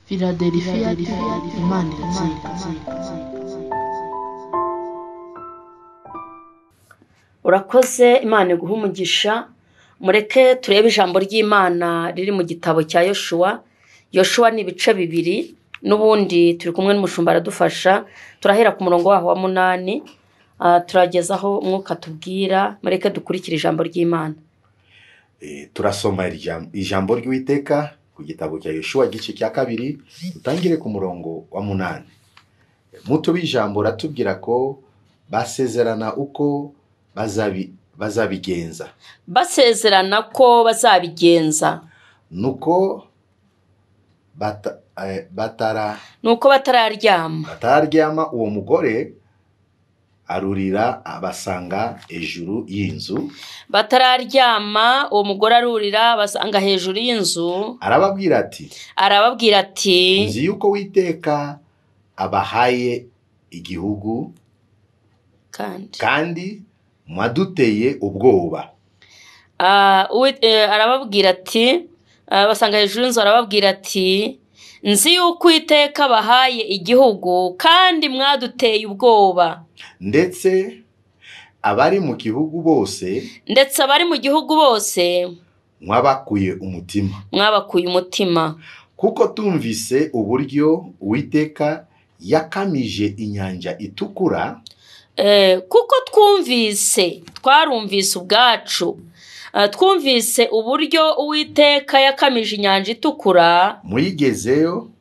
Philadelphia Imana iratsinda. Urakoze, Imana iguhe umugisha. Mureke turebe ijambo ry'Imana riri mu gitabo cya Yoshuwa. Yoshuwa ni ibice 2, n'ubundi turi kumwe n'umushumba aradufasha. Turahera ku murongo waho wa 8, turageza aho umwuka tubwira. Mureke dukurikire ijambo ry'Imana. Turasoma ijambo ry'Uwiteka ku gitabo cya Yoshuwa igice cya 2, dutangire ku murongo wa 8. Muto w'ijambo ratubwira ko basezerana uko bazabigenza. Basezerana ko bazabigenza. Nuko batararyama. Batararyama, uwo mugore arurira abasanga hejuru y'inzu. Batararyama, uwo mugore arurira abasanga hejuru y'inzu. Arababwira ati, nzi yuko Uwiteka abahaye igihugu kandi mwaduteye ubwoba. Arababwira ati, basanga hejuru y'inzu, arababwira ati, nzi yuko Uwiteka abahaye igihugu kandi mwaduteye ubwoba. Ndetse abari mu gihugu bose, mwabakuye umutima. Kuko tumvise uburyo Uwiteka yakamije inyanja itukura. Kuko twarumvise ubwacu, twumvise uburyo Uwiteka yakamije inyanja itukura.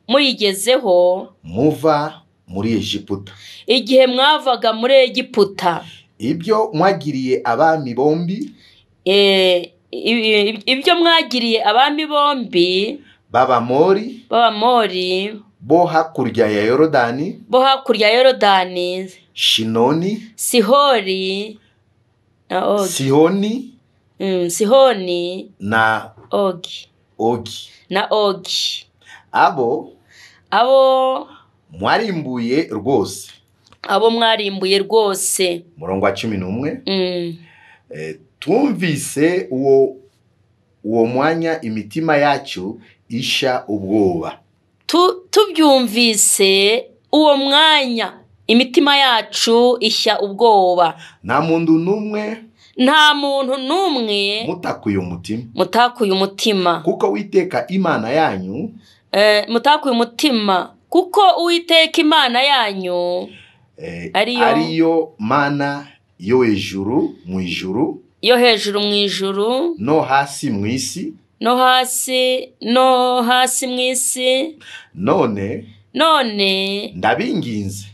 Muyigezeho muva muri Egiputa. Igihe mwavaga muri Egiputa. Ibyo mwagiriye abami bombi, b'Abamori bo hakurya ya Yorodani, Shinoni, Sihoni na Ogi. Abo mwarimbuye rwose. Murongo wa 11. Twumvise uwo mwanya imitima yacu isha ubwoba. Tubyumvise uwo mwanya imitima yacu ishya ubwoba. Nta muntu n'umwe mutakuye umutima. Kuko Uwiteka Imana yanyu mutakuye umutima, kuko Uwiteka Imana yanyu ariyo Mana yo hejuru mu ijuru, no hasi mu isi, None ndabinginze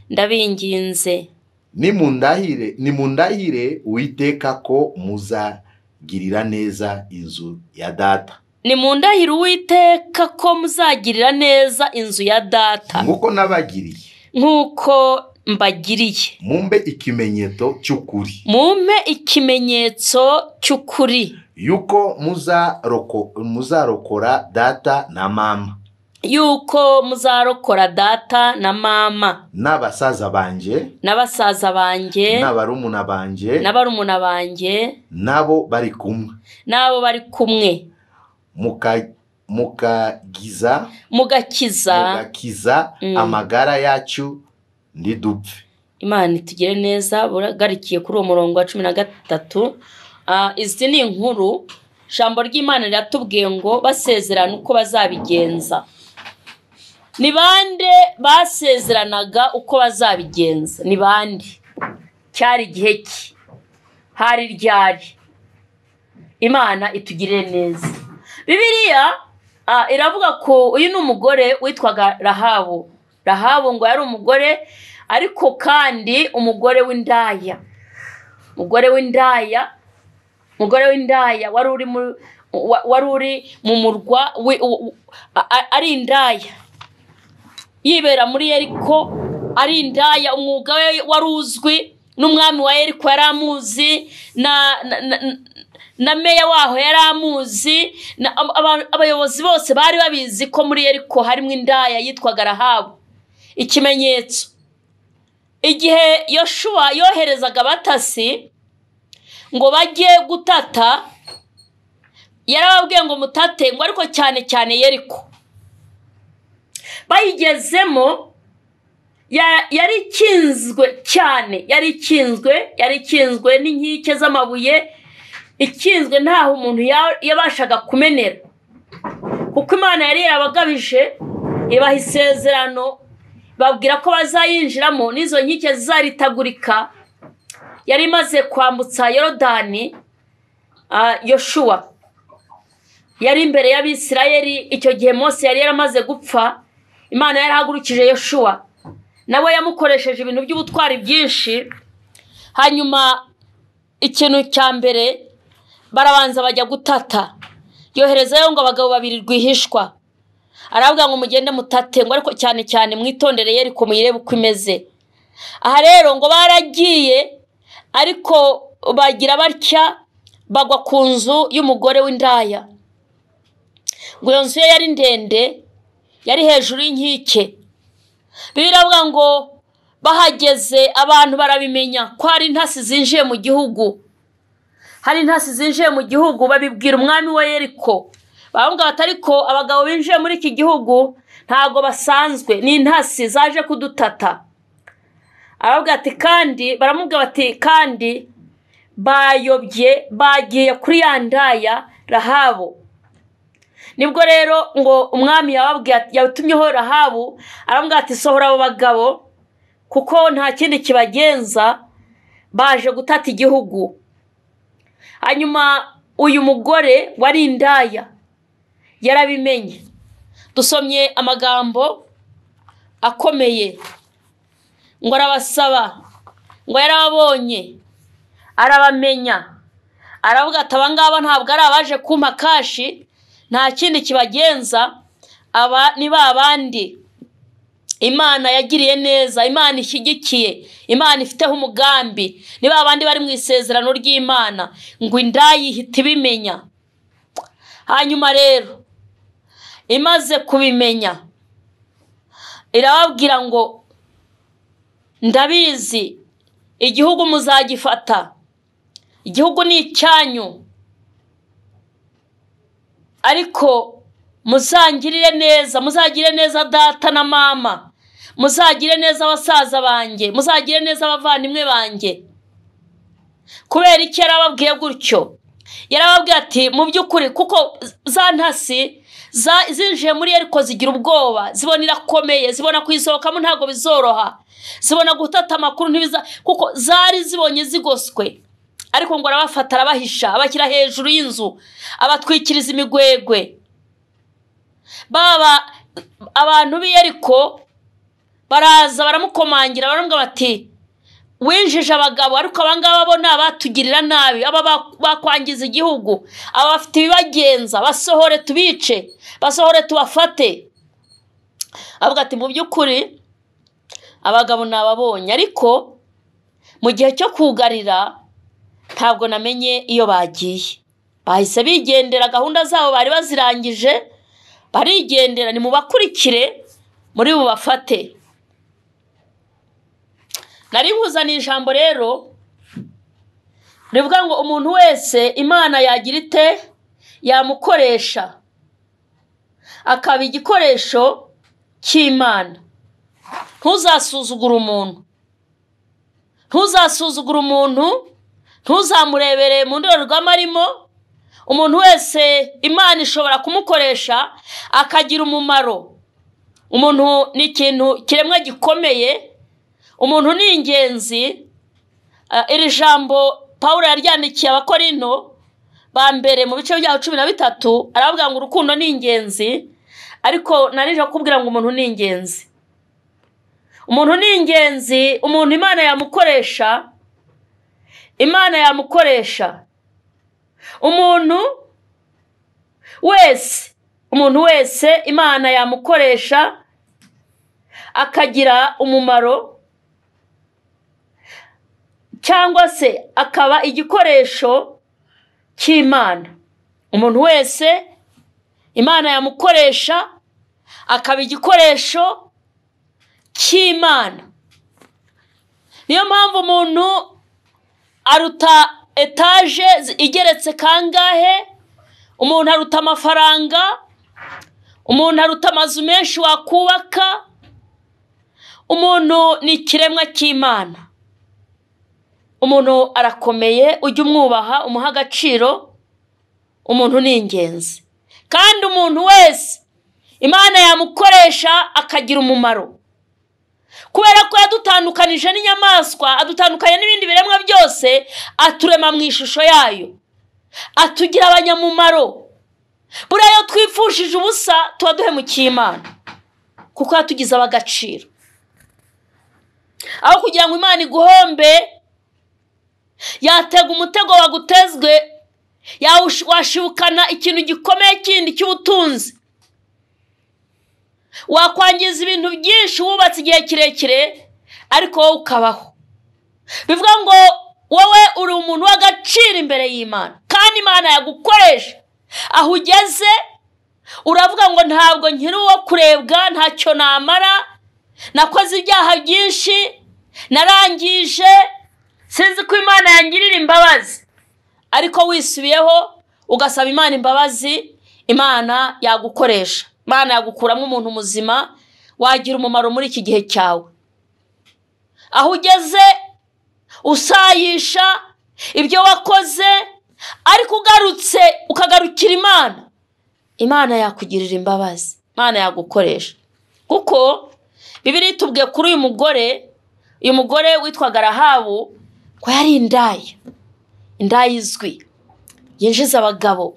nimundahire Uwiteka ko muzagirira neza inzu ya data. Nimundahire Uwiteka ko muzagirira neza inzu ya data. Nkuko nabagiriye. Nkuko mbagiriye. Mumpe ikimenyetso cy'ukuri. Yuko muzarokora data na mama. N'abasaza banjye. N'abarumuna banjye. Nabo bari kumwe. Mugakiza amagara yacu ndidupfe. Imana itugire neza. Buragarikiye kuri uwo murongo wa 13. Izi ni inkuru. Ijambo ry'Imana riratubwiye ngo basezerana uko bazabigenza. Ni bande basezeranaga uko bazabigenza? Ni bande? Cyari igihe ki? Hari ryari? Imana itugirire neza. Bibiliya iravuga ko uyu ni umugore witwaga Rahabu. Rahabu ngo yari umugore, ariko kandi umugore w'indaya. Umugore w'indaya wari uri mu murwa, ari indaya. Yibera muri Yeriko, ari indaya. Umwuga we wari uzwi n'umwami wa Yeriko yari amuzi, na meya waho yari amuzi, abayobozi bose bari babizi ko muri Yeriko harimo indaya yitwaga Rahabu. Ikimenyetso, igihe Yoshuwa yoherezaga abatasi ngo bajye gutata, yarababwiye ngo mutate, ngo ariko cyane cyane Yeriko. Bayigezemo yari ikinzwe cyane, yari ikinzwe n'inkike z'amabuye, ikinzwe ntaho umuntu yabashaga kumenera, kuko Imana yari yarabagabije ibaha isezerano, babwira ko bazayinjiramo n'izo nkike zizaritagurika. Yari imaze kwambutsa Yorodani, Yoshuwa yari imbere y'Abisirayeli. Icyo gihe Mose yari yaramaze gupfa, Imana yarahagurukije Yoshuwa, nawe yamukoresheje ibintu by'ubutwari byinshi. Hanyuma ikintu cya mbere barabanza bajya gutata, yoherezayo ngo abagabo babiri rwihishwa, aravuga ngo mugende mutate, ngo ariko cyane cyane mwitondere Yeriko muyirebe uko imeze. Aha rero ngo baragiye, ariko bagira batya bagwa ku nzu y'umugore w'indaya. Ngo iyo nzu ye yari ndende, yari hejuru y'inkike. Biravuga ngo bahageze abantu barabimenya ko hari intasi zinjiye mu gihugu. Hari intasi zinjiye mu gihugu, babibwira umwami wa Yeriko. Baravuga bati ariko abagabo binjiye muri iki gihugu ntago basanzwe, ni intasi zaje kudutata. Aravuga ati kandi, baramubwira bati kandi bayobye, bagiye kuri ya ndaya Rahabu. Nibwo rero ngo umwami yababwiye, yatumyeho Rahabu, aramubwira ati sohora abo bagabo kuko nta kindi kibagenza, baje gutata igihugu. Hanyuma uyu mugore wari indaya yarabimenye. Dusomye amagambo akomeye, ngo arabasaba, ngo yarababonye arabamenya, aravuga ati aba ngaba ntabwo ari abaje kumpa kashi, nta kindi kibagenza, aba ni ba bandi Imana yagiriye neza, Imana ishyigikiye, Imana ifiteho umugambi, ni ba bandi bari mu isezerano ry'Imana. Ngo indaya ihita ibimenya. Hanyuma rero imaze kubimenya irababwira ngo ndabizi igihugu muzagifata, igihugu ni icyanyu, ariko muzangirire neza, muzagire neza data na mama, muzagire neza abasaza banjye, muzagire neza abavandimwe banjye. Kubera iki yarababwiye gutyo? Yarababwiye ati mu by'ukuri, kuko za ntasi zinjiye muri Yeriko zigira ubwoba, zibona irakomeye, zibona kuyisohokamo ntabwo bizoroha, zibona gutata amakuru ntibiza, kuko zari zibonye zigoswe. Ariko ngo arabafata, arabahisha, abashyira hejuru y'inzu, abatwikiriza imigwegwe. Baba abantu b'i Yeriko baraza baramukomangira, baramubwira bati winjije abagabo, ariko abangaba bo ni abatugirira nabi, aba bakwangiza igihugu, aba bafite ibibagenza, basohore tubice, basohore tubafate. Avuga ati mu by'ukuri abagabo nababonye, ariko mu gihe cyo kugarira ntabwo namenye iyo bagiye. Bahise bigendera, gahunda zabo bari bazirangije, barigendera, nimubakurikire muri bubafate. Nari nkuzaniye ijambo rero rivuga ngo umuntu wese Imana yagira ite, yamukoresha akaba igikoresho cy'Imana. Ntuzasuzugure umuntu, ntuzasuzugure umuntu, ntuzamurebere mu ndorerwamo arimo. Umuntu wese Imana ishobora kumukoresha akagira umumaro. Umuntu ni ikintu kiremwa gikomeye, umuntu ni ingenzi. Iri jambo Pawulo yaryandikiye Abakorinto ba mbere mu bice byaho 13, aravuga ngo urukundo ni ingenzi, ariko narije kukubwira ngo umuntu ni ingenzi. Umuntu ni ingenzi, umuntu Imana yamukoresha, Imana yamukoresha. Umuntu wese, umuntu wese Imana yamukoresha akagira umumaro, cyangwa se akaba igikoresho cy'Imana. Umuntu wese Imana yamukoresha akaba igikoresho cy'Imana. Niyo mpamvu umuntu aruta etaje igeretse kangahe, umuntu aruta amafaranga, Umuntu aruta amazu menshi wakubaka. Umuntu ni ikiremwa cy'Imana. Umuntu arakomeye, ujye umwubaha, umuha agaciro. Umuntu ni ingenzi, kandi umuntu wese Imana yamukoresha akagira umumaro, kubera ko yadutandukanije n'inyamaswa, adutandukanya n'ibindi biremwa byose, aturema mu ishusho yayo, atugira abanyamumaro. Buriya iyo twipfushije ubusa tuba duhemukiye Imana, kuko yatugize ab'agaciro. Aho kugira ngo Imana iguhombe, yatega umutego wagutezwe, washibukana ikintu gikomeye kindi cy'ubutunzi, wakwangiza ibintu byinshi wubatse igihe kirekire, ariko wowe ukabaho. Bivuga ngo wowe uri umuntu w'agaciro imbere y'Imana, kandi Imana yagukoresha. Aho ugeze uravuga ngo ntabwo nkiri uwo kurebwa, ntacyo namara, nakoze ibyaha byinshi, narangije, sinzi ko Imana yangirira imbabazi. Ariko wisubiyeho ugasaba Imana imbabazi, Imana yagukoresha, Imana yagukuramo umuntu muzima wagira umumaro muri iki gihe cyawe. Aho ugeze usayisha ibyo wakoze, ariko ugarutse ukagarukira Imana, Imana yakugirira imbabazi, Imana yagukoresha. Kuko Bibiliya itubwiye kuri uyu mugore, uyu mugore witwaga Rahabu, ko yari indaya, indaya izwi, yinjiza abagabo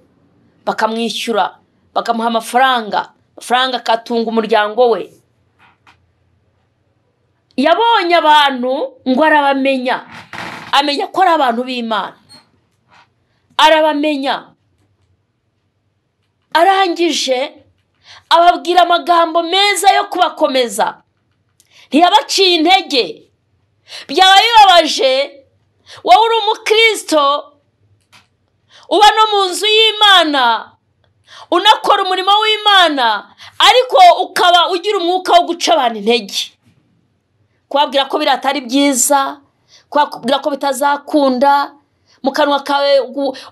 bakamwishyura, bakamuha amafaranga, amafaranga akatunga umuryango we. Yabonye abantu ngo arabamenya, amenya ko ari abantu b'Imana, arabamenya. Arangije ababwira amagambo meza yo kubakomeza, ntiyabaciye intege. Byaba bibabaje wowe uri umukristo uba no mu nzu y'Imana, unakora umurimo w'Imana, ariko ukaba ugira umwuka wo guca abantu intege, kubabwira ko biriya atari byiza, kubabwira ko bitazakunda, mu kanwa kawe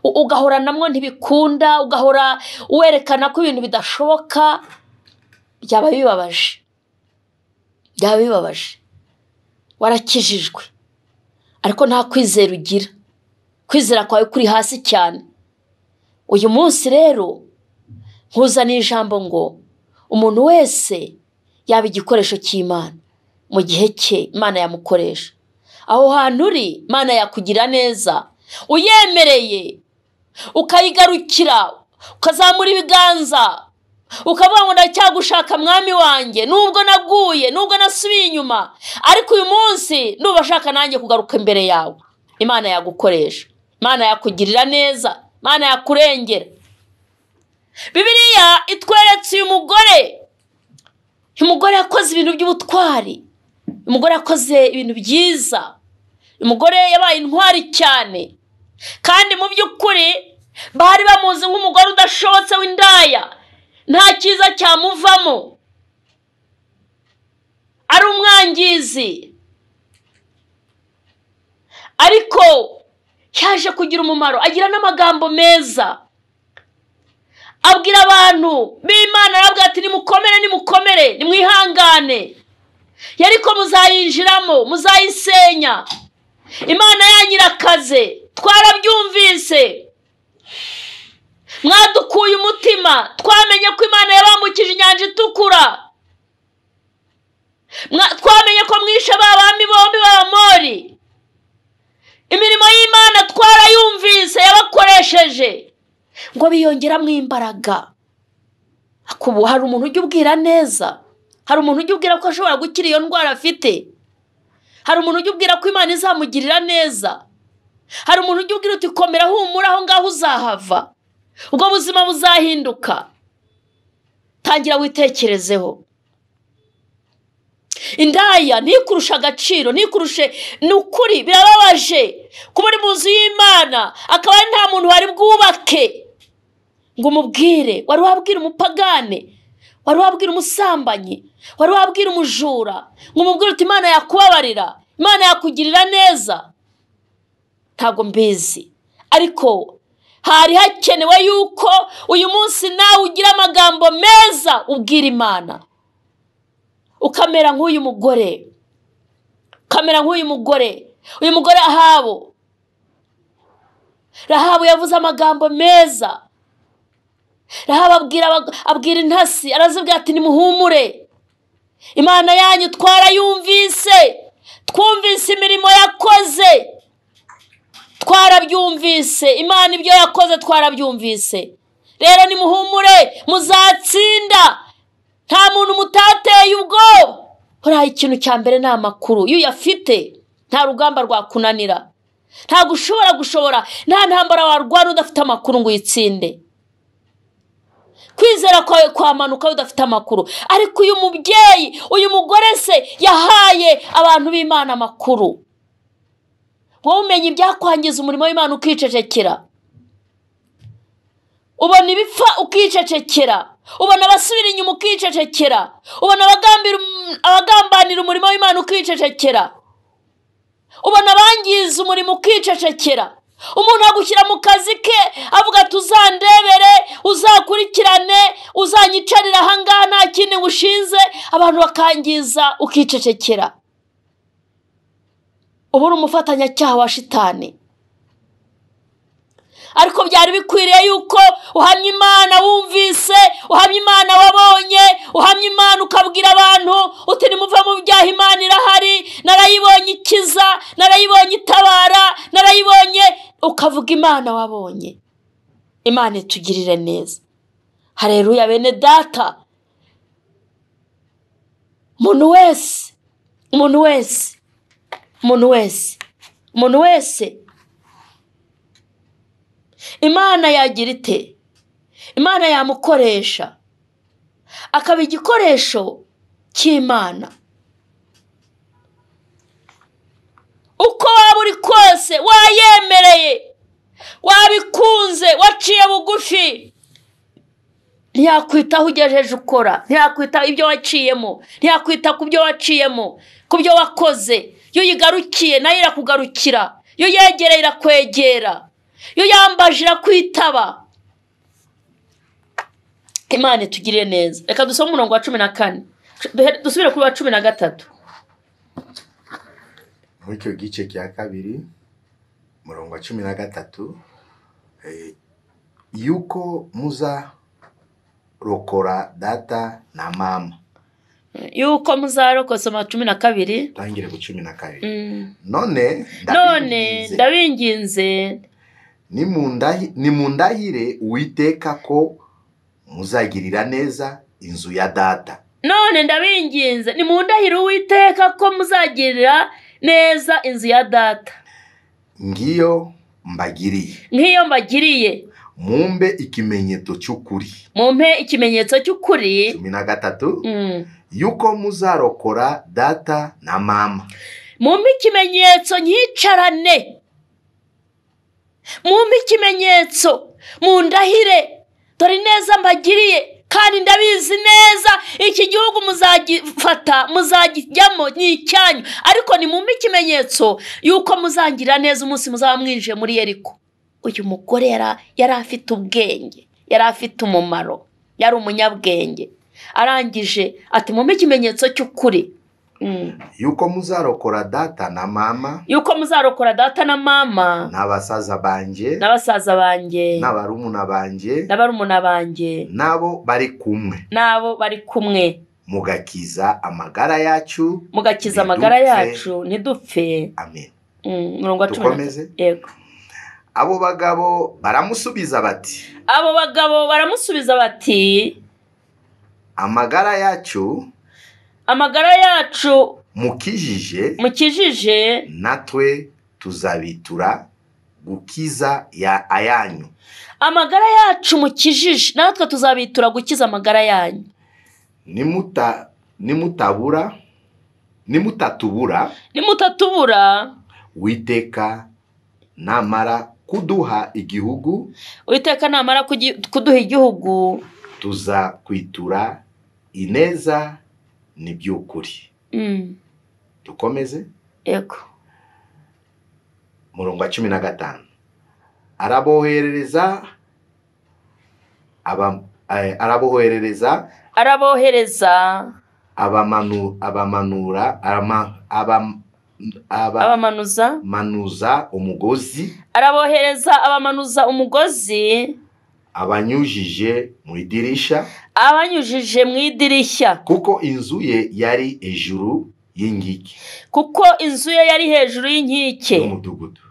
ugahora namwo ntibikunda, ugahora werekana ko ibintu bidashoboka. Byaba bibabaje, byaba bibabaje. Warakijijwe ariko nta kwizera ugira, kwizera kwawe kuri hasi cyane. Uyu munsi rero nkuzaniye ijambo ngo umuntu wese yaba igikoresho cy'Imana mu gihe cye, Imana yamukoresha. Aho hantu uri Imana yakugira neza, uyemereye ukayigarukira, ukazamura ibiganza, ukavuga ngo ndacyagushaka mwami wanjye, nubwo naguye, nubwo nasubiye inyuma, ariko uyu munsi ndumva ashaka nanjye kugaruka imbere yawe. Imana yagukoresha, Imana yakugirira neza, Imana yakurengera. Bibiliya itweretse uyu mugore. Uyu mugore yakoze ibintu by'ubutwari, uyu mugore yakoze ibintu byiza, uyu mugore yabaye intwari cyane. Kandi mu by'ukuri bari bamuzi nk'umugore udashobotse w'indaya, nta cyiza cyamuvamo, ari umwangizi. Ariko yaje kugira umumaro, agira n'amagambo meza, abwira abantu b'Imana, arabwira ati nimukomere, nimukomere, nimwihangane, yariko muzayinjiramo, muzayisenya, Imana yanyirakaze, twarabyumvise, mwadukuye umutima, twamenye ko Imana yabambukije inyanja itukura, twamenye ko mwishe ba bami bombi b'Abamori, imirimo y'Imana twarayumvise yabakoresheje, ngo biyongeramo imbaraga. Akubu hari umuntu ujya ubwira neza, hari umuntu ujya ubwira ko ashobora gukira iyo ndwara afite, hari umuntu ujya ubwira ko Imana izamugirira neza, hari umuntu ujya ubwira uti komera, humura, aho ngaho uzahava, ubwo buzima buzahinduka. Tangira witekerezeho. Indaya ntikurushe agaciro, ntikurushe. Ni ukuri birababaje kuba uri mu nzu y'Imana akaba ari nta muntu wari bwubake ngo umubwire. Wari wabwira umupagane, wari wabwira umusambanyi, wari wabwira umujura ngo umubwire uti Imana yakubabarira, Imana yakugirira neza? Ntabwo mbizi, ariko Hari hakenewe yuko uyu munsi nawe ugira amagambo meza ubwira Imana, ukamera nk'uyu mugore, ukamera nk'uyu mugore. Uyu mugore Rahabu, Rahabu yavuze amagambo meza. Rahabu abwira intasi, arazibwira ati nimuhumure, Imana yanyu twarayumvise, twumvise imirimo yakoze, twarabyumvise, Imana ibyo yakoze twarabyumvise. Rero nimuhumure, muzatsinda, nta muntu mutateye ubwoba. Uriya ikintu cya mbere ni amakuru, iyo uyafite nta rugamba rwakunanira, ntabwo ushobora gushobora, nta ntambara warwana udafite amakuru ngo uyitsinde. Kwizera kwawe kwamanuka udafite amakuru. Ariko uyu mubyeyi, uyu mugore se yahaye abantu b'Imana amakuru. Wowe umenya ibyakwangiza umurimo w'Imana ukicecekera, ubona ibipfa ukicecekera, ubona abasubira inyuma ukicecekera, ubona abagambanira umurimo w'Imana ukicecekera, ubona abangiza umurimo ukicecekera. Umuntu agushyira mu kazi ke avuga ati uzandebere, uzakurikirane, uzanyicarira ahangaha nta kindi ngushinze, abantu bakangiza ukicecekera. Ubu uri umufatanyacyaha wa shitani. Ariko byari bikwiriye yuko uhamya Imana wumvise, uhamya Imana wabonye, uhamya Imana ukabwira abantu uti nimuve mu byaha, Imana irahari, narayibonye ikiza, narayibonye itabara, narayibonye, ukavuga Imana wabonye. Imana itugirire neza. Haleluya bene data. Umuntu wese, umuntu wese, umuntu wese, umuntu wese, Imana yagira ite? Imana yamukoresha akaba igikoresho cy'Imana. Uko waba uri kose, wayemereye, wabikunze, waciye bugufi, ntiyakwitaho ugejeje ukora, ntiyakwita ibyo waciyemo, ntiyakwita ku byo waciyemo, ku byo wakoze. Iyo uyigarukiye nayo irakugarukira, iyo uyegereye irakwegera, iyo yambaje irakwitaba. Imana itugirire neza. Reka dusome umurongo wa 14, dusubire kuri wa 13. Muri icyo gice cya kabiri umurongo wa 13, yuko muzarokora data na mama. Yuko muzarokora 12, tangire ku 12. None ndabinginze, nimundahire Uwiteka ko muzagirira neza inzu ya data. None ndabinginze, nimundahire Uwiteka ko muzagirira neza inzu ya data. Ngiyo mbagiriye, ngiyo mbagiriye, mumpe ikimenyetso cy'ukuri, mumpe ikimenyetso cy'ukuri. 13, yuko muzarokora data na mama. Mumpe ikimenyetso nyicarane, mumpe ikimenyetso, mundahire, dore neza mbagiriye, kandi ndabizi neza iki gihugu muzagifata, muzagijyamo, ni icyanyu. Ariko ni mumpe ikimenyetso yuko muzangira neza umunsi muzaba mwinjiye muri Yeriko. Uyu mugore yari afite ubwenge, yari afite umumaro, yari umunyabwenge. Arangije ati mumpe ikimenyetso cy'ukuri, yuko muzarokora data na mama, yuko muzarokora data na mama, n'abasaza banjye, n'abasaza banjye, n'abarumuna banjye, n'abarumuna banjye, nabo bari kumwe, nabo bari kumwe, mugakiza amagara yacu, mugakiza amagara yacu, ntidupfe. Amen. Umurongo wa 10. Yego. Abo bagabo baramusubiza bati, abo bagabo baramusubiza bati, amagara yacu, amagara yacu mukijije, mukijije, natwe tuzabitura gukiza ya ayanyu. Amagara yacu mukijije, natwe tuzabitura gukiza amagara yanyu. Nimutabura, nimutatubura, nimutatubura, Uwiteka namara kuduha igihugu, Uwiteka namara kuduha igihugu, tuzakwitura ineza nibyukuri. Dukomeze. Yego. Murongo wa 15. Araboherereza araboherereza arabohereza abamanura abamanuza manuza umugozi, arabohereza abamanuza umugozi, abanyujije mu idirisha, abanyujije mu idirishya, kuko inzu ye yari hejuru y'inkike, kuko inzu ye yari hejuru y'inkike y'umudugudu.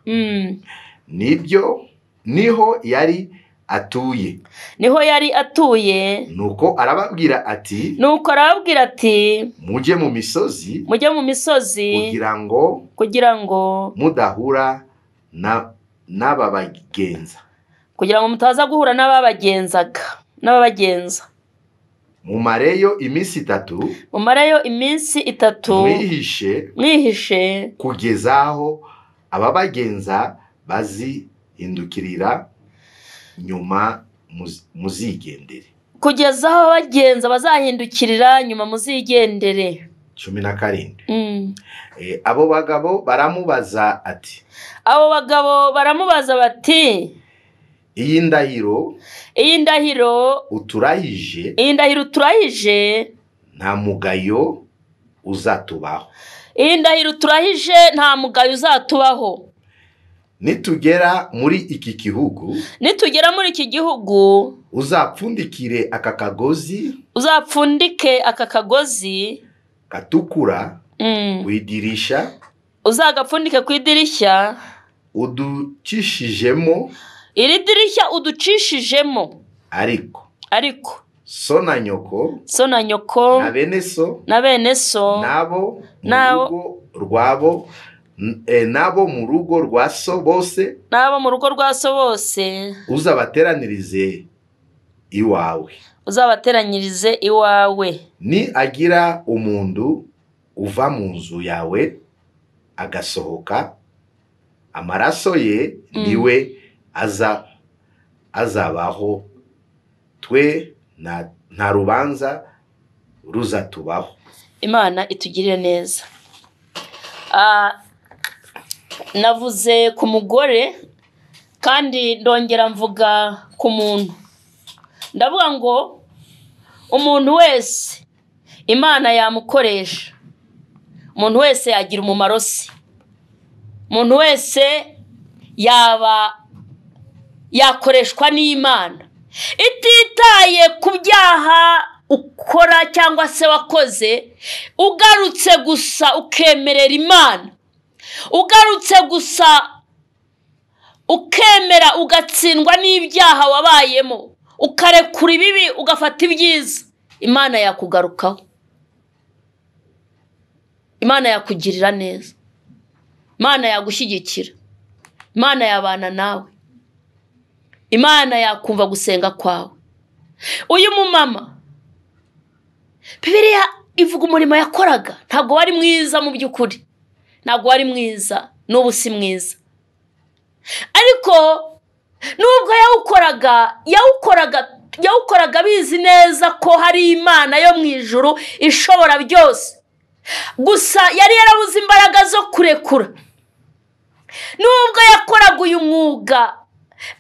Nibyo niho yari atuye, niho yari atuye. Nuko arababwira ati, nuko arababwira ati, mujye mu misozi, mujye mu misozi, kugira ngo mudahura n'ababagenza, kugira ngo mutaza guhura n'ababagenzaga, n'ababagenza. Mumareyo iminsi itatu, mumareyo iminsi itatu, mwihishe, kugeza aho ababagenza bazihindukirira, nyuma muzigendere. Kugeza aho abagenza bazahindukirira, nyuma muzigendere. 17. Abo bagabo baramubaza ati, abo bagabo baramubaza bati, iyi ndahiro, iyi ndahiro uturahije, iyi ndahiro uturahije, nta mugayo uzatubaho. Iyi ndahiro uturahije nta mugayo uzatubaho. Nitugera muri iki gihugu, nitugera muri iki gihugu, uzapfundikire aka kagozi, uzapfundike aka kagozi gatukura ku idirisha, uzagapfundike ku idirishya, uducishijemo, iri dirishya uducishijemo. Ariko so na nyoko, so na nyoko, na bene so, na bene so, nabo mu rugo rwabo, nabo mu rugo rwa so bose, nabo mu rugo rwa so bose, uzabateranirize iwawe, uzabateranyirize iwawe. Ni agira umuntu uva mu nzu yawe agasohoka, amaraso ye niwe azabaho, twe nta rubanza ruzatubaho. Imana itugirire neza. Navuze ku mugore kandi ndongera mvuga ku muntu. Ndavuga ngo umuntu wese Imana yamukoresha, umuntu wese yagira umumaro se, umuntu wese yaba yakoreshwa n'Imana, ititaye ku byaha ukora cyangwa se wakoze. Ugarutse gusa ukemerera Imana, ugarutse gusa ukemera ugatsindwa n'ibyaha wabayemo, ukarekura ibibi ugafata ibyiza, Imana yakugarukaho, Imana yakugirira neza, Imana yagushyigikira, Imana yabana nawe, Imana yakumva gusenga kwawe. Uyu mumama Bibiliya ivuga umurimo yakoraga ntabwo wari mwiza mu by'ukuri, ntabwo wari mwiza, n'ubu si mwiza, ariko nubwo yawukoraga abizi neza ko hari Imana yo mu ijuru ishobora byose. Gusa yari yarabuze imbaraga zo kurekura. Nubwo yakoraga uyu mwuga,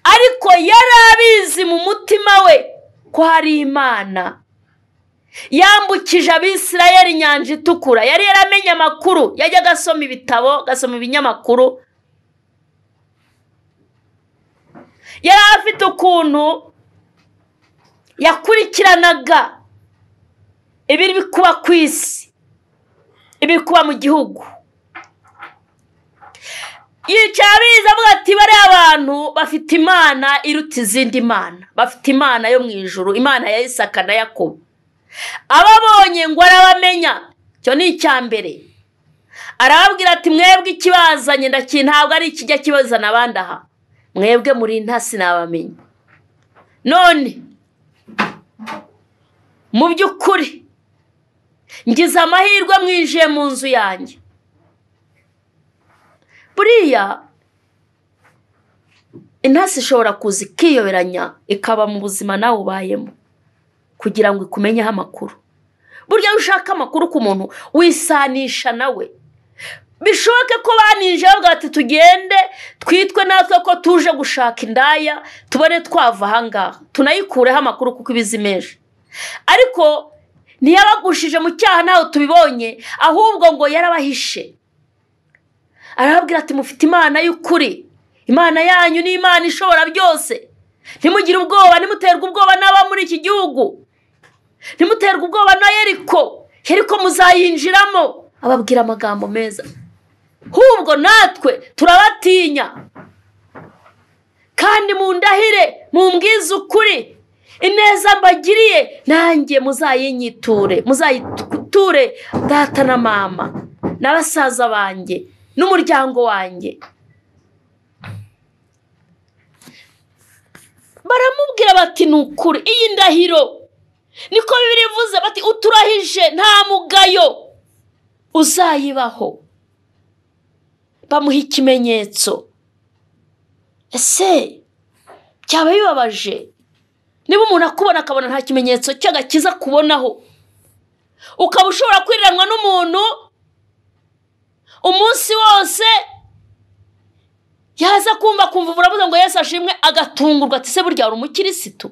ariko yari abizi mu mutima we ko hari Imana yambukije Abisirayeli inyanja itukura. Yari yaramenye amakuru, yajyaga asoma ibitabo, agasoma ibinyamakuru, yari afite ukuntu yakurikiranaga ibiri kuba ku isi, ibiri kuba mu gihugu. Yicaye abizi avuga ati, bariya abantu bafite Imana iruta izindi mana, bafite Imana yo mu ijuru, Imana ya Isaka na Yakobo. Ababonye ngo arabamenya, icyo ni icya mbere. Arababwira ati, mwebwe ikibazanye ntabwo ari ikijya kibazana abandi aha, mwebwe muri intasi nabamenya. None mu by'ukuri ngize amahirwe mwinjiye mu nzu yanjye. Buriya intasi ishobora kuza ikiyoberanya ikaba mu buzima nawe ubayemo kugira ngo ikumenyeho amakuru. Burya iyo ushaka amakuru ku muntu wisanisha nawe, Bishoboke ko baninje bavuga bati tugende twitwe natwe ko tuje gushaka indaya, tubone twava ahangaha tunayikureho amakuru kuko ibizi menshi. Ariko ntiyabagushije mu cyaha ntaho tubibonye, ahubwo ngo yarabahishe. Arababwira ati mufite Imana y'ukuri, Imana yanyu ni Imana ishobora byose, ntimugire ubwoba, ntimuterwe ubwoba n'aba muri iki gihugu, ntimuterwe ubwoba na Yeriko, Yeriko muzayinjiramo. Ababwira amagambo meza, hubwo natwe turabatinya, kandi mundahire mumbwize ukuri, ineza mbagiriye nanjye muzayinyiture, muzayiture data na mama na basaza banjye n'umuryango wanjye. Baramubwira bati ni ukuri iyi ndahiro, niko Bibiliya ivuze, bati uturahije nta mugayo uzayibaho. Bamuha ikimenyetso. Ese byaba bibabaje niba umuntu akubona akabona nta kimenyetso cy'agakiza kubonaho, ukaba ushobora kwiranwa n'umuntu umunsi wose, yaza kumva kumva uravuga ngo Yesu ashimwe, agatungurwa ati se burya uri umukirisitu?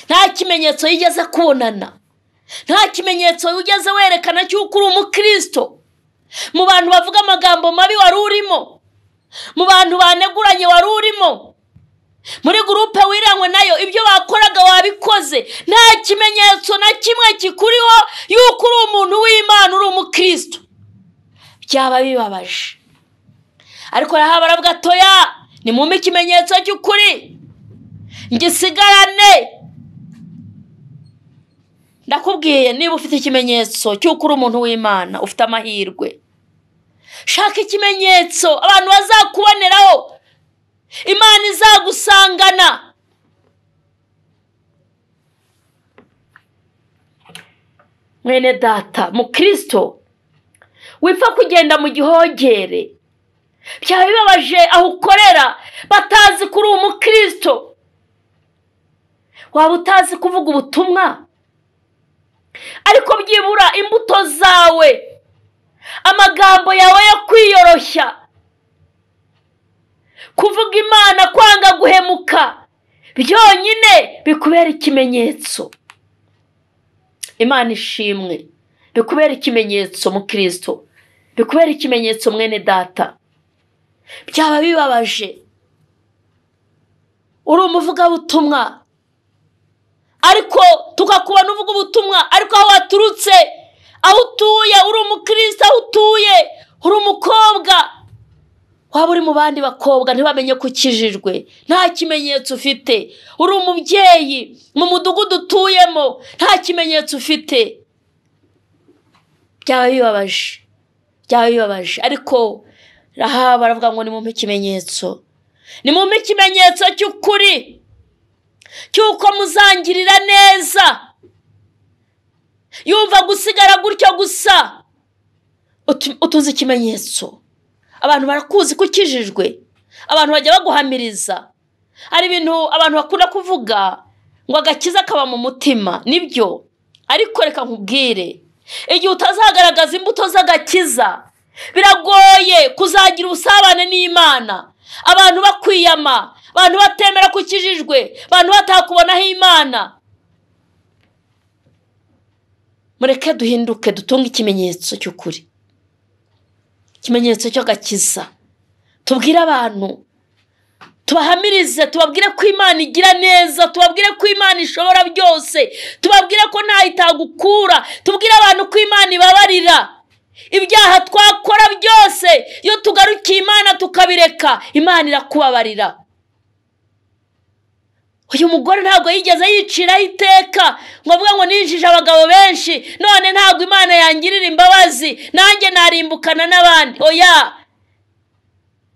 Nta kimenyetso yigeze kubonana, nta kimenyetso ugeze werekana cy'uko uri umukristo. Mu bantu bavuga amagambo mabi wari urimo, mu bantu baneguranye wari urimo, muri gurupe wiranywe nayo ibyo bakoraga wabikoze, nta kimenyetso na kimwe kikuriho yuko uri umuntu w'Imana, uri umukristo. Byaba bibabaje. Ariko Rahabu aravuga atoya, nimumpe ikimenyetso cy'ukuri ngisigarane. Ndakubwiye niba ufite ikimenyetso cy'uko uri umuntu w'Imana, ufite amahirwe. Shaka ikimenyetso abantu bazakuboneraho, Imana izagusangana. Mwene data mukristo, wipfa kugenda mu gihogere, byaba bibabaje aho ukorera batazi kuri umukristo. Waba utazi kuvuga ubutumwa, ariko byibura imbuto zawe, amagambo yawe yo kwiyoroshya, kuvuga Imana, kwanga guhemuka, byonyine bikubera ikimenyetso. Imana ishimwe, bikubera ikimenyetso mukristo, bikubera ikimenyetso mwene data. Byaba bibabaje uri umuvugabutumwa, ariko tukakubona uvuga ubutumwa, ariko aho waturutse, aho utuye uri umukristo, aho utuye uri umukobwa, waba uri mu bandi bakobwa ntibamenye ko ukijijwe, nta kimenyetso ufite. Uri umubyeyi mu mudugudu utuyemo, nta kimenyetso ufite. Byaba bibabaje, byaba bibabaje. Ariko Rahabu aravuga ngo nimumpe ikimenyetso, nimumpe ikimenyetso cy'ukuri cy'uko muzangirira neza. Yumva gusigara gutyo gusa, utuze ikimenyetso. Abantu barakuzi ko ukijijwe, abantu bajya baguhamiriza. Hari ibintu abantu bakunda kuvuga ngo agakiza kaba mu mutima, nibyo. Ariko reka nkubwire, igihe utazagaragaza imbuto z'agakiza, biragoye kuzagira ubusabane n'Imana. Abantu bakwiyama, abantu batemera ko ukijijwe, abantu batakubonaho Imana. Mureke duhinduke, dutunge ikimenyetso cy'ukuri, ikimenyetso cy'agakiza. Tubwire abantu, tubahamirize, tubabwire ko Imana igira neza, tubabwire ko Imana ishobora byose, tubabwire ko nta itagukura, tubwire abantu ko Imana ibabarira ibyaha twakora byose. Iyo tugarukiye Imana tukabireka, Imana irakubabarira. Uyu mugore ntabwo yigeze yiciraho iteka ngo avuge ngo ninjije abagabo benshi, none ntabwo Imana yangirira imbabazi, nanjye narimbukana n'abandi. Oya,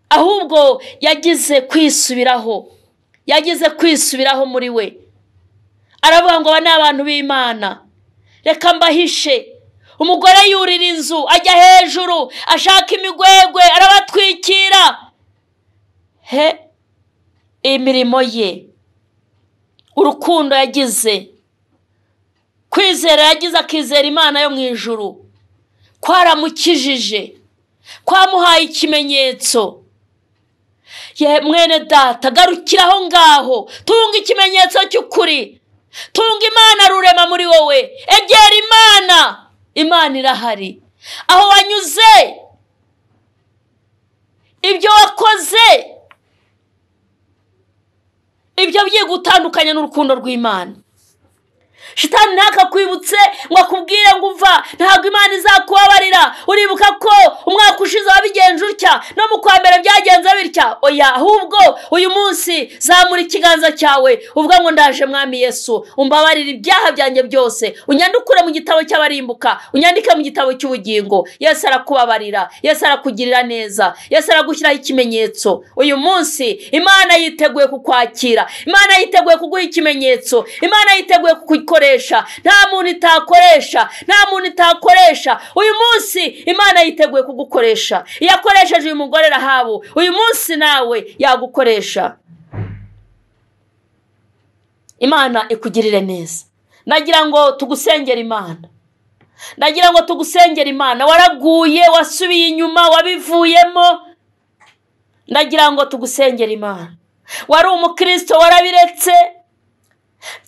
ahubwo yagize kwisubiraho, yagize kwisubiraho muri we. Aravuga ngo aba ni abantu b'Imana, reka mbahishe. Umugore yurira inzu ajya hejuru ashaka imigwegwe arabatwikira. He, imirimo ye, urukundo yagize, kwizera yagize, akizera Imana yo mu ijuru, Kwaramukijije, kwamuhaye ikimenyetso. Ye mwene data, garukira aho ngaho, tunga ikimenyetso cy'ukuri, tunga Imana rurema muri wowe, egera Imana, Imana irahari. Aho wanyuze, ibyo wakoze, ibyo byigutandukanya n'urukundo rw'Imana. Shitani ntakakwibutse ngo akubwire ngo umva ntabwo Imana izakubabarira, uribuka ko umwaka ushize wabigenje utya, no mu kwa mbere byagenze bitya. Oya, ahubwo uyu munsi zamura ikiganza cyawe uvuga ngo ndaje Mwami Yesu, umbabarire ibyaha byanjye byose, unyandukure mu gitabo cy'abarimbuka, unyandike mu gitabo cy'ubugingo. Yesu arakubabarira, Yesu arakugirira neza, Yesu aragushyiraho ikimenyetso. Uyu munsi Imana yiteguye kukwakira, Imana yiteguye kuguha ikimenyetso, Imana yiteguye kugukoresha. Nta muntu itakoresha, nta muntu itakoresha. Uyu munsi Imana yiteguye kugukoresha. Yakoresheje uyu mugore Rahabu, uyu munsi nawe yagukoresha. Imana ikugirire neza. Nagira ngo tugusengere Imana, nagira ngo tugusengere Imana. Waraguye, wasubiye inyuma, wabivuyemo, ndagira ngo tugusengere Imana. Wari umukristo warabiretse,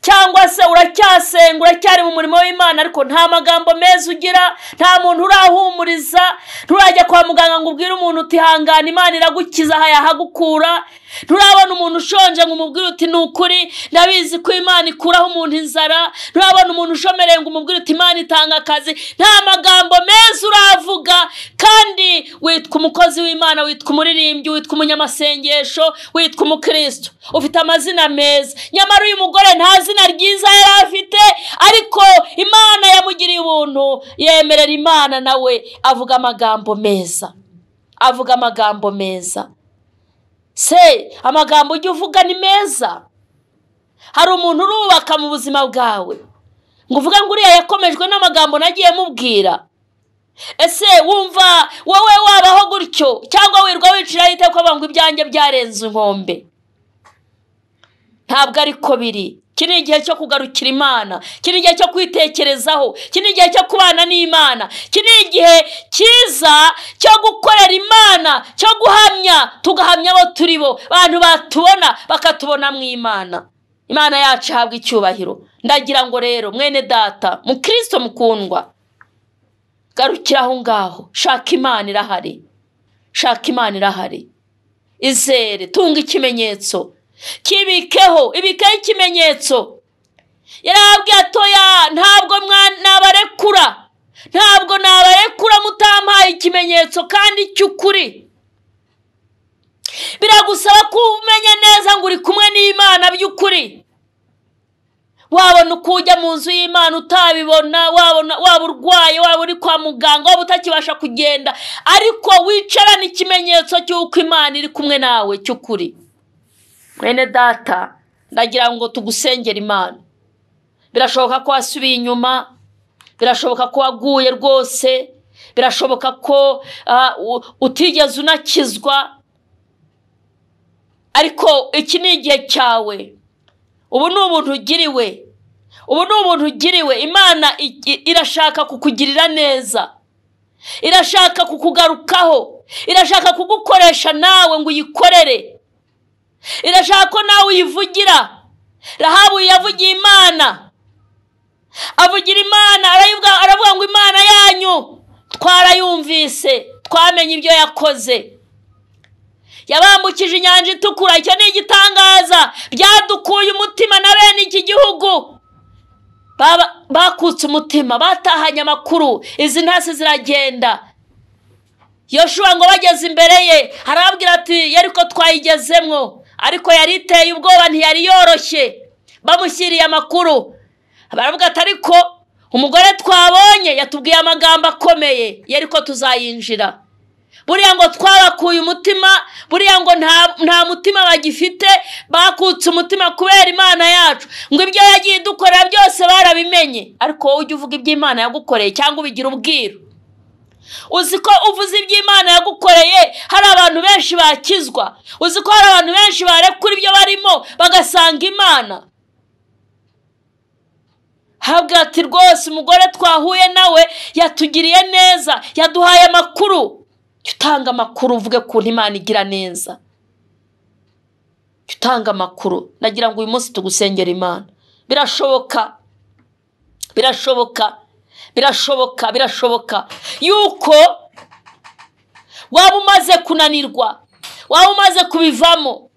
cyangwa se uracyasenga, uracyari mu murimo w'Imana, ariko nta magambo meza ugira, nta muntu urahumuriza, nturajya kwa muganga ngo ubwire umuntu uti hangana Imana iragukiza aha yahagukura, nturabona umuntu ushonje ngo umubwire uti ni ukuri ndabizi ko Imana ikuraho umuntu inzara, nturabona umuntu ushomereye ngo umubwire uti Imana itanga akazi. Nta magambo meza uravuga, kandi witwa umukozi w'Imana, witwa umuririmbyi, witwa umunyamasengesho, witwa umukristo, ufite amazina meza. Nyamara uyu mugore nta zina ryiza yari afite, ariko Imana yamugiriye ubuntu, yemerera Imana nawe avuga amagambo meza, avuga amagambo meza. Se amagambo ujya uvuga ni meza? Hari umuntu urubaka mu buzima bwawe ngo uvuge ngo uriya yakomejwe n'amagambo nagiye mubwira? Ese wumva wowe wabaho gutyo, cyangwa wirwa wiciraho iteka ngo ibyanjye byarenze inkombe? Ntabwo ariko biri. Iki ni igihe cyo kugarukira Imana, iki ni igihe cyo kwitekerezaho, iki ni igihe cyo kubana n'Imana, iki ni igihe cyiza cyo gukorera Imana, cyo guhamya, tugahamya abo turi bo, abantu batubona bakatubona mu Imana. Imana yacu ihabwa icyubahiro. Ndagira ngo rero mwene data mukristo mukundwa, garukira aho ngaho, shaka Imana irahari, shaka Imana irahari, izere, tunga ikimenyetso, kibikeho, ibikeho ikimenyetso. Yarababwiye atoya, ntabwo nabarekura, ntabwo nabarekura mutampaye ikimenyetso kandi cy'ukuri. Biragusaba ko umenya neza ngo uri kumwe n'Imana by'ukuri. Wabona uko ujya mu nzu y'Imana utabibona, wabona waba urwaye, waba uri kwa muganga, waba utakibasha kugenda, ariko wicarana ikimenyetso cy'uko Imana iri kumwe nawe cy'ukuri. Mwene data, ndagira ngo tugusengere Imana. Birashoboka ko wasubiye inyuma, birashoboka ko waguye rwose, birashoboka ko utigeze unakizwa, ariko iki ni igihe cyawe. Ubu ni ubuntu ugiriwe, ubu ni ubuntu ugiriwe. Imana irashaka kukugirira neza, irashaka kukugarukaho, irashaka kugukoresha nawe ngo uyikorere, irashaka ko nawe uyivugira. Rahabu yavugiye Imana, avugira Imana, aravuga ngo Imana yanyu twarayumvise, twamenye ibyo yakoze, yabambukije inyanja itukura. Icyo ni igitangaza, byadukuye umutima na bene iki gihugu bakutse umutima, batahanye amakuru, izi ntasi ziragenda. Yoshuwa ngo bageze imbere ye arababwira ati Yeriko twayigezemwo, ariko yari iteye ubwoba, ntiyari yoroshye. Bamushyiriye amakuru, baravuga ati ariko umugore twabonye yatubwiye amagambo akomeye, Yeriko tuzayinjira. Buriya ngo twabakuye umutima, buriya ngo nta mutima bagifite, bakutse umutima kubera Imana yacu, ngo ibyo yagiye idukorera byose barabimenye. Ariko wowe ujya uvuga ibyo Imana yagukoreye cyangwa ubigira ubwiru? Uzi ko uvuze ibyo Imana yagukoreye hari abantu benshi bakizwa? Uzi ko hari abantu benshi barekura ibyo barimo bagasanga Imana? Habwa ati rwose umugore twahuye nawe yatugiriye neza, yaduhaye amakuru. Utanga amakuru uvuge kuntu Imana igira neza. Utanga amakuru. Nagira ngo uyu munsi tugusengera Imana. Birashoboka, birashoboka, birashoboka, birashoboka yuko waba umaze kunanirwa, waba umaze kubivamo,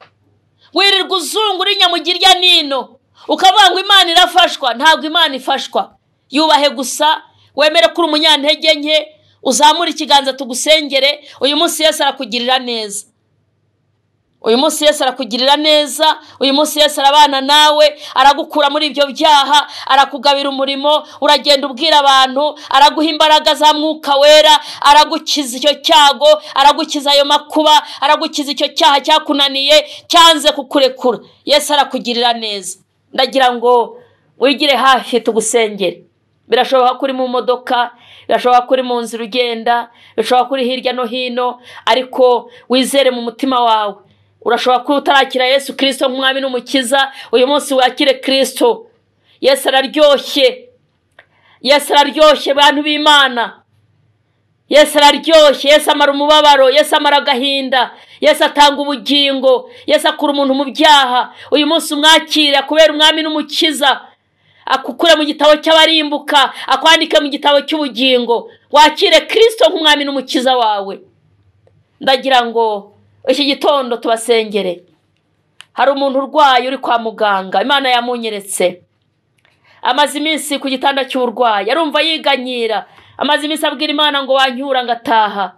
wirirwa uzungura inyamugirya nino, ukavuga ngo Imana irafashwa. Ntabwo Imana ifashwa. Yubahe gusa, wemere ko uri umunyantege nke, uzamure ikiganza tugusengere. Uyu munsi Yesu arakugirira neza. Uyu munsi Yesu arakugirira neza. Uyu munsi Yesu arabana nawe, aragukura muri ibyo byaha, arakugabira umurimo, uragenda ubwira abantu, araguha imbaraga za Mwuka Wera, aragukiza icyo cyago, aragukiza ayo makuba, aragukiza icyo cyaha cyakunaniye, cyanze kukurekura. Yesu arakugirira neza. Ndagira ngo wigire hafi tugusengere. Birashoboka ko uri mu modoka, birashoboka ko uri mu nzira ugenda, birashoboka ko uri hirya no hino, ariko wizere mu mutima wawe. Urashobora kuba utarakira Yesu Kristo nk'umwami n'umukiza, uyu munsi wakire Kristo. Yesu araryoshye. Yesu araryoshye bantu b'Imana. Yesu araryoshye. Yesu amara umubabaro, Yesu amara agahinda, Yesu atanga ubugingo, Yesu akura umuntu mu byaha. Uyu munsi umwakira kubera umwami n'umukiza, akukure mu gitabo cy'abarimbuka, akwandike mu gitabo cy'ubugingo. Wakire Kristo nk'umwami n'umukiza wawe. Ndagira ngo iki gitondo tubasengere. Hari umuntu urwaye uri kwa muganga, Imana yamunyeretse. Amaze iminsi ku gitanda cy'uburwayi, arumva yiganyira. Amaze iminsi abwira Imana ngo wanyura ngataha.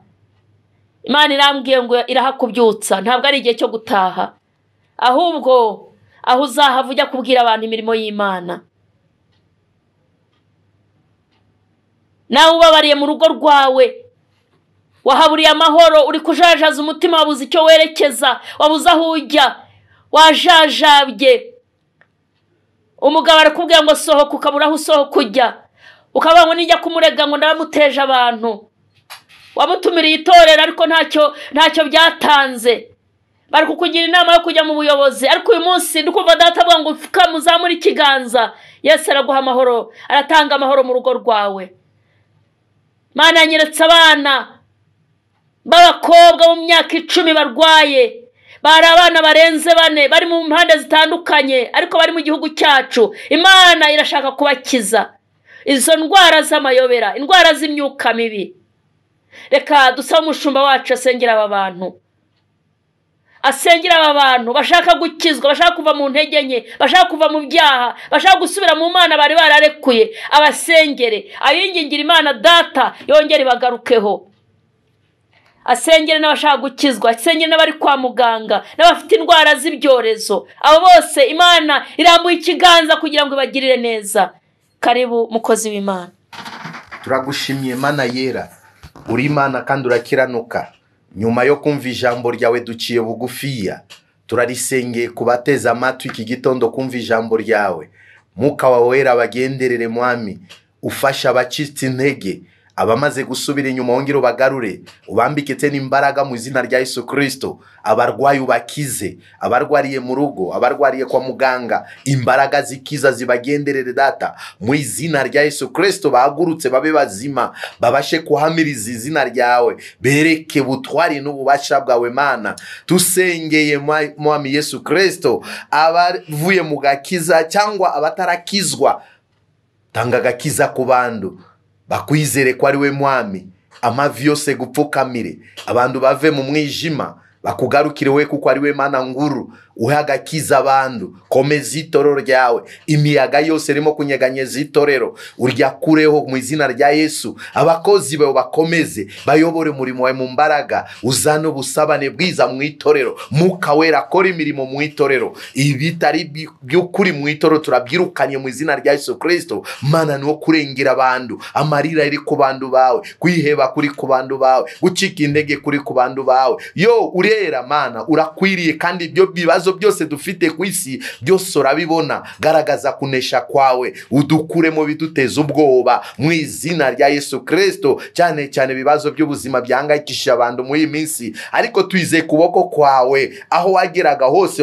Imana irambwiye ngo irahakubyutsa, ntabwo ari igihe cyo gutaha, ahubwo aho uzahava ujya kubwira abantu imirimo y'Imana. Nawe ubabariye mu rugo rwawe, wahaburiye amahoro, uri kujajaza umutima, wabuze icyo werekeza, wabuze aho ujya, wajajabye. Umugabo arakubwira ngo sohoka, ukabura aho usohoka ujya, ukavuga ngo nijya kumurega ngo ndamuteje abantu. Wamutumiriye itorero ariko ntacyo byatanze. Bari kukugira inama yo kujya mu buyobozi, ariko uyu munsi ndikumva data avuga ngo muzamure ikiganza. Yesu araguha amahoro, aratanga amahoro mu rugo rwawe. Mana yanyeretse abana b'abakobwa bo mu myaka 10 barwaye, bari abana barenze 4 bari mu mpande zitandukanye, ariko bari mu gihugu cyacu. Imana irashaka kubakiza izo ndwara z'amayobera, indwara z'imyuka mibi. Reka dusabe umushumba wacu asengera aba bantu, asengera aba bantu bashaka gukizwa, bashaka kuva mu ntege nke, bashaka kuva mu byaha, bashaka gusubira mu Mana bari bararekuye. Abasengere, abingingira Imana data yongere bagarukeho. Asengere n'abashaka gukizwa, asengere n'abari kwa muganga, n'abafite indwara z'ibyorezo. Abo bose Imana irambuye ikiganza kugira ngo ibagirire neza. Karibu mukozi w'Imana. Turagushimiye Mana yera, uri Imana kandi urakiranuka. Nyuma yo kumva ijambo ryawe duciye bugufiya, turarisengeye kubateza amatwi iki gitondo kumva ijambo ryawe. Mwuka wawe wera bagenderere Mwami, ufasha abacitse intege, abamaze gusubira inyuma wongere ubagarure, ubambike tena imbaraga mu izina rya Yesu Kristo. Abarwayi ubakize, abarwariye mu rugo, abarwariye kwa muganga, imbaraga zikiza zibagenderere data mu izina rya Yesu Kristo. Bahagurutse babe bazima, babashe kuhamiriza izina ryawe, bereke butwari n'ububasha bwawe Mana. Tusengeye Mwami Yesu Kristo, abavuye mu gakiza cyangwa abatarakizwa, tanga gakiza ku bantu bakwizere ko ari we Mwami. Amavi yose gupfukamire, abantu bave mu mwijima bakugarukire we, kuko ari we Mana nguru. Uhe agakiza abantu, komeza itorero ryawe. Imiyaga yose irimo kunyeganyeza itorero uryakureho mu izina rya Yesu. Abakozi bawe bakomeze, bayobore umurimo wawe mu mbaraga, uzane ubusabane bwiza mu itorero. Mwuka wera akora imirimo mu itorero, ibitari by'ukuri mu itorero turabyirukanye mu izina rya Yesu Kristo. Mana ni wo kurengera abantu, amarira iri ku bantu bawe, kwiheba kuri ku bantu bawe, gucika intege kuri ku bantu bawe. Yo urera Mana, urakwiriye, kandi ibyo bibazo Ibibazo byose dufite ku isi byose urabibona. Garagaza kunesha kwawe, udukuremo biduteza ubwoba mu izina rya Yesu Kristo. Cyane cyane ibibazo by'ubuzima byahangayikishije abantu muri iyi minsi, ariko twizeye kuboko kwawe. Aho wageraga hose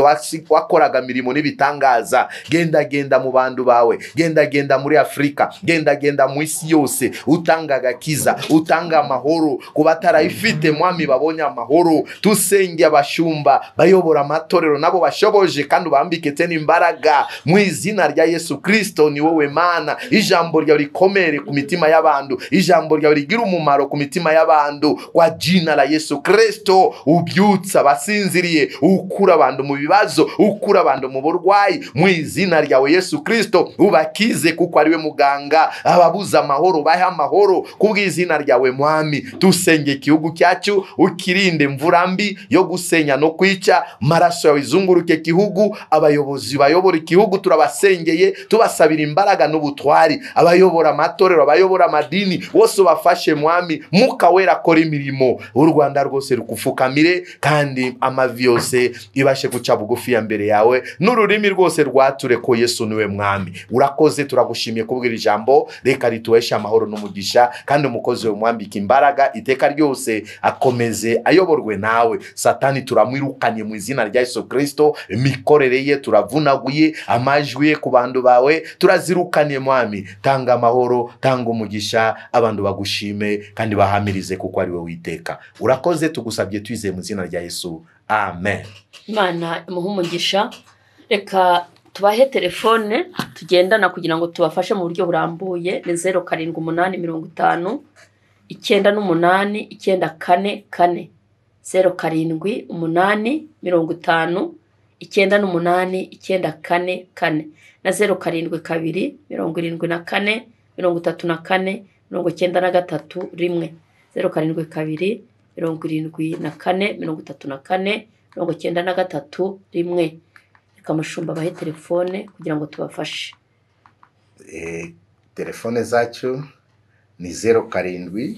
wakoraga mirimo n'ibitangaza. Genda genda mu bantu bawe, genda genda muri Afurika, genda genda mu isi yose, utanga agakiza, utanga amahoro ku batarayifite. Mwami, babonye amahoro. Tusenge abashumba bayobora amatorero nabo bashoboje, kandi ubambike n'imbaraga mu izina rya Yesu Kristo. Ni wowe Mana, ijambo ryawe rikomere ku mitima y'abantu, ijambo ryawe rigira umumaro ku mitima y'abantu. Kwa jina la Yesu Kristo, ubyutsa abasinziriye, ukura abantu mu bibazo, ukura abantu mu burwayi mu izina ryawe Yesu Kristo. Ubakize kuko ariwe muganga. Ababuza amahoro bahe amahoro kubw'izina ryawe Mwami. Tusenge igihugu cyacu, ukirinde imvura mbi yo gusenya no kwica. Maraso yawe izunguruke igihugu. Abayobozi bayobora igihugu turabasengeye, tubasabira imbaraga n'ubutwari. Abayobora amatorero, abayobora amadini, bose ubafashe Mwami. Mwuka Wera akora imirimo, u Rwanda rwose rukufukamire, kandi amavi yose ibashe guca bugufi ya mbere yawe, n'ururimi rwose rwature ko Yesu niwe Mwami. Urakoze, turagushimiye kubwira ijambo. Reka rituweshe amahoro n'umugisha, kandi umukozi we mwambike imbaraga iteka ryose, akomeze ayoborwe nawe. Satani turamwirukanye mu izina rya Yesu Kristo. Imikorere ye turavunaguye, amajwi ye ku bantu bawe turazirukanye Mwami. Tanga amahoro, tanga umugisha, abantu bagushime kandi bahamirize kuko ari we witeka. Urakoze, tugusabye twizeye mu izina rya Yesu, amen. Imana imuhe umugisha. Reka tubahe telefone tugendana kugira ngo tubafashe mu buryo burambuye. Ni 078 50 98 944, 078 50 98 944 na 072 74 34 93 1, 072 74 34 93 1. Reka mushumba bahe telefone kugira ngo tubafashe. Telefone zacu ni 07 We.